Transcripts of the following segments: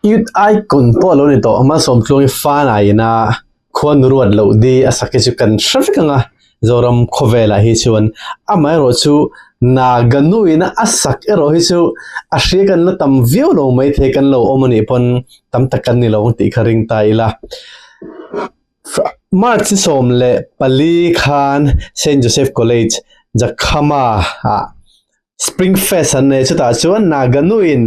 Youth Icon pawh a lo ni tawh Malsawmtluangi Fana ina khuan ruat loh di a sak hi chu kan hre vek ang a, Zoram khawvelah hi chuan amaherawh chu Naga nuina a sak erawh hi chu a hria kan la tam viau lo maithei kan lo awm a nih pawn tam tak kan ni lo ang tih kha ring ta ila. March 14 khan Saint Joseph College Jakhama ah Spring Fest an nei chutah chuan Naganuin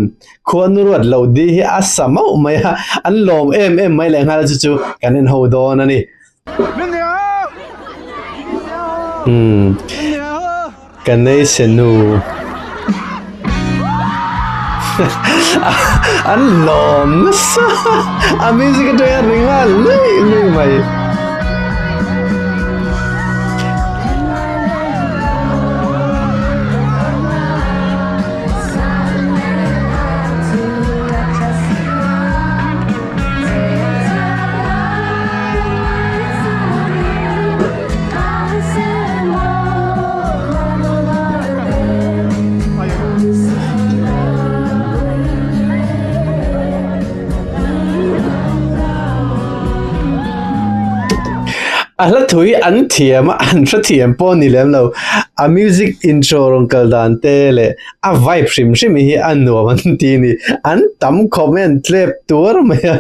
khuanu ruat loh di hi a sa mauh mai a, an lawm em em mai leh nghal chu chu kan en ho dawn a ni. Umm ka nei se nu. An lawm nasa a music atanga ri nghal lui lui mai. A hla thui an thiam a an hre thiam pawh a ni lem lo a music intro rawn kal dan te leh a vibe hrim hrim hi a nuam an ti a ni an tam khawp mai an tlep tuar mai a.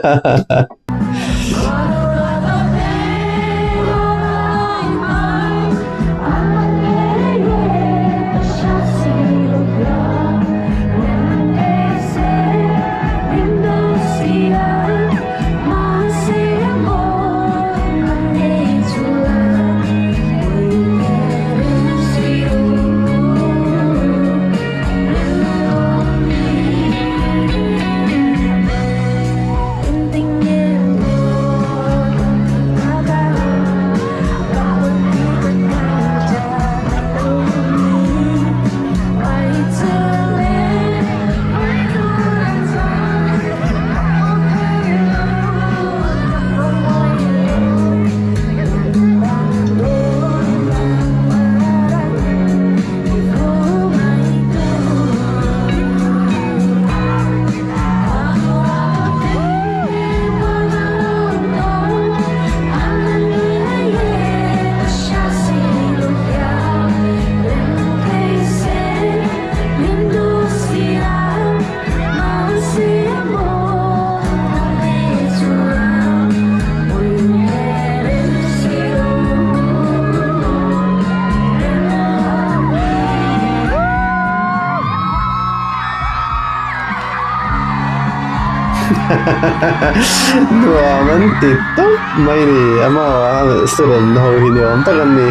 Nuam an ti tawp mai ni amaw student ho hi ni awm tak an ni.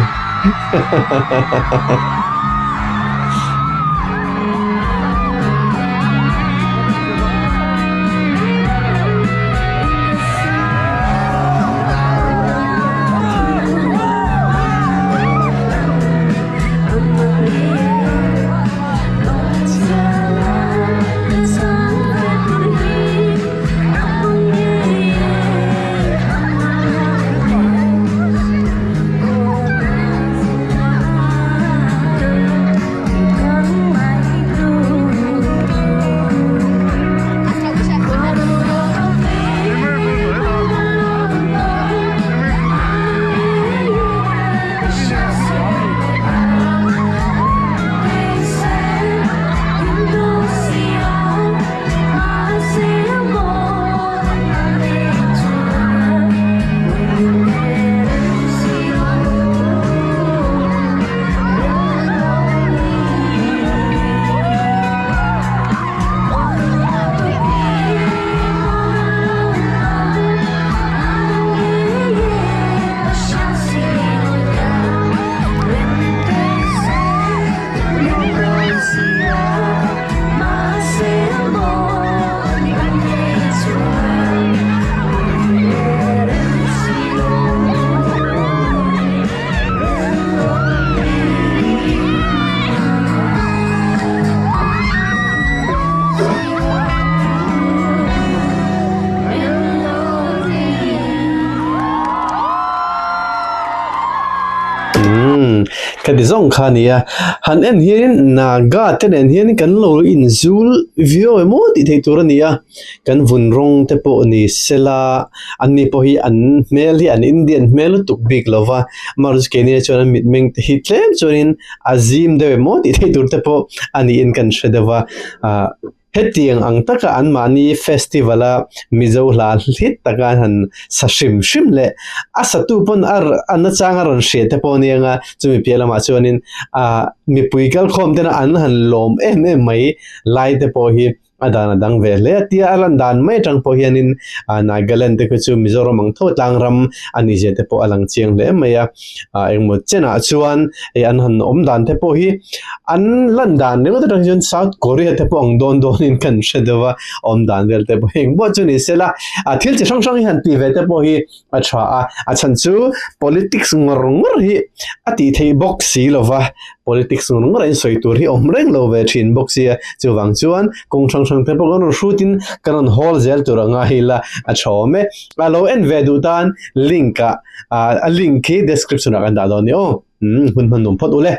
Khati zawng kha a ni a, han en hianin Naga te nen hian kan lo inzul viau emaw tih theih tur a ni a, kan vun rawng te pawh ni sela anni pawh hi an hmel hi an Indian hmel lutuk bik lo va, amaherawhchu keini ah chuan an mitmeng te hi tlem chuanin a zim deuh emaw tih theih tur te pawh a niin kan hre deuh va, ah. Hetiang ang taka anmahni festival-a Mizo hla hlit taka an han sa hrim hrim leh a satu pawn a a nachang a rawn hriat te pawh a nia nga, chumi piah lamah chuanin ah mipui kalkhawm tena an han lawm em em mai lai te pawh hi a dan a dang ve hle a tia a lan dan mai atang pawh hianin ah Nagaland te khu chu Mizoram ang tho tlang ram a nih zia te pawh a lang chiang hle mai a, ah engmaw chenah chuan hei an han awm dan te pawh hi an lan dan ringawt atang hian South Korea te pawh ang dawn dawn in kan hre deuh a awm dan vel te pawh hi engpawh chu ni sela a thil chi hrang hrang hi han tih ve te pawh hi a tha a a chhan chu politics ngawr ngawr hi a tih theih bawk si lova politics ngawr ngawr a in sawi tur hi awm reng lo ve thin bawk sia chuvang chuan kawng hrang hrang te pawh kan rawn hrut in kan rawn hawl zel tur a ngai ila a tha awm e a lo en ve duh tan link ah a link hi description ah kan dah dawn a ni aw. Hun hman nuam phawt ule.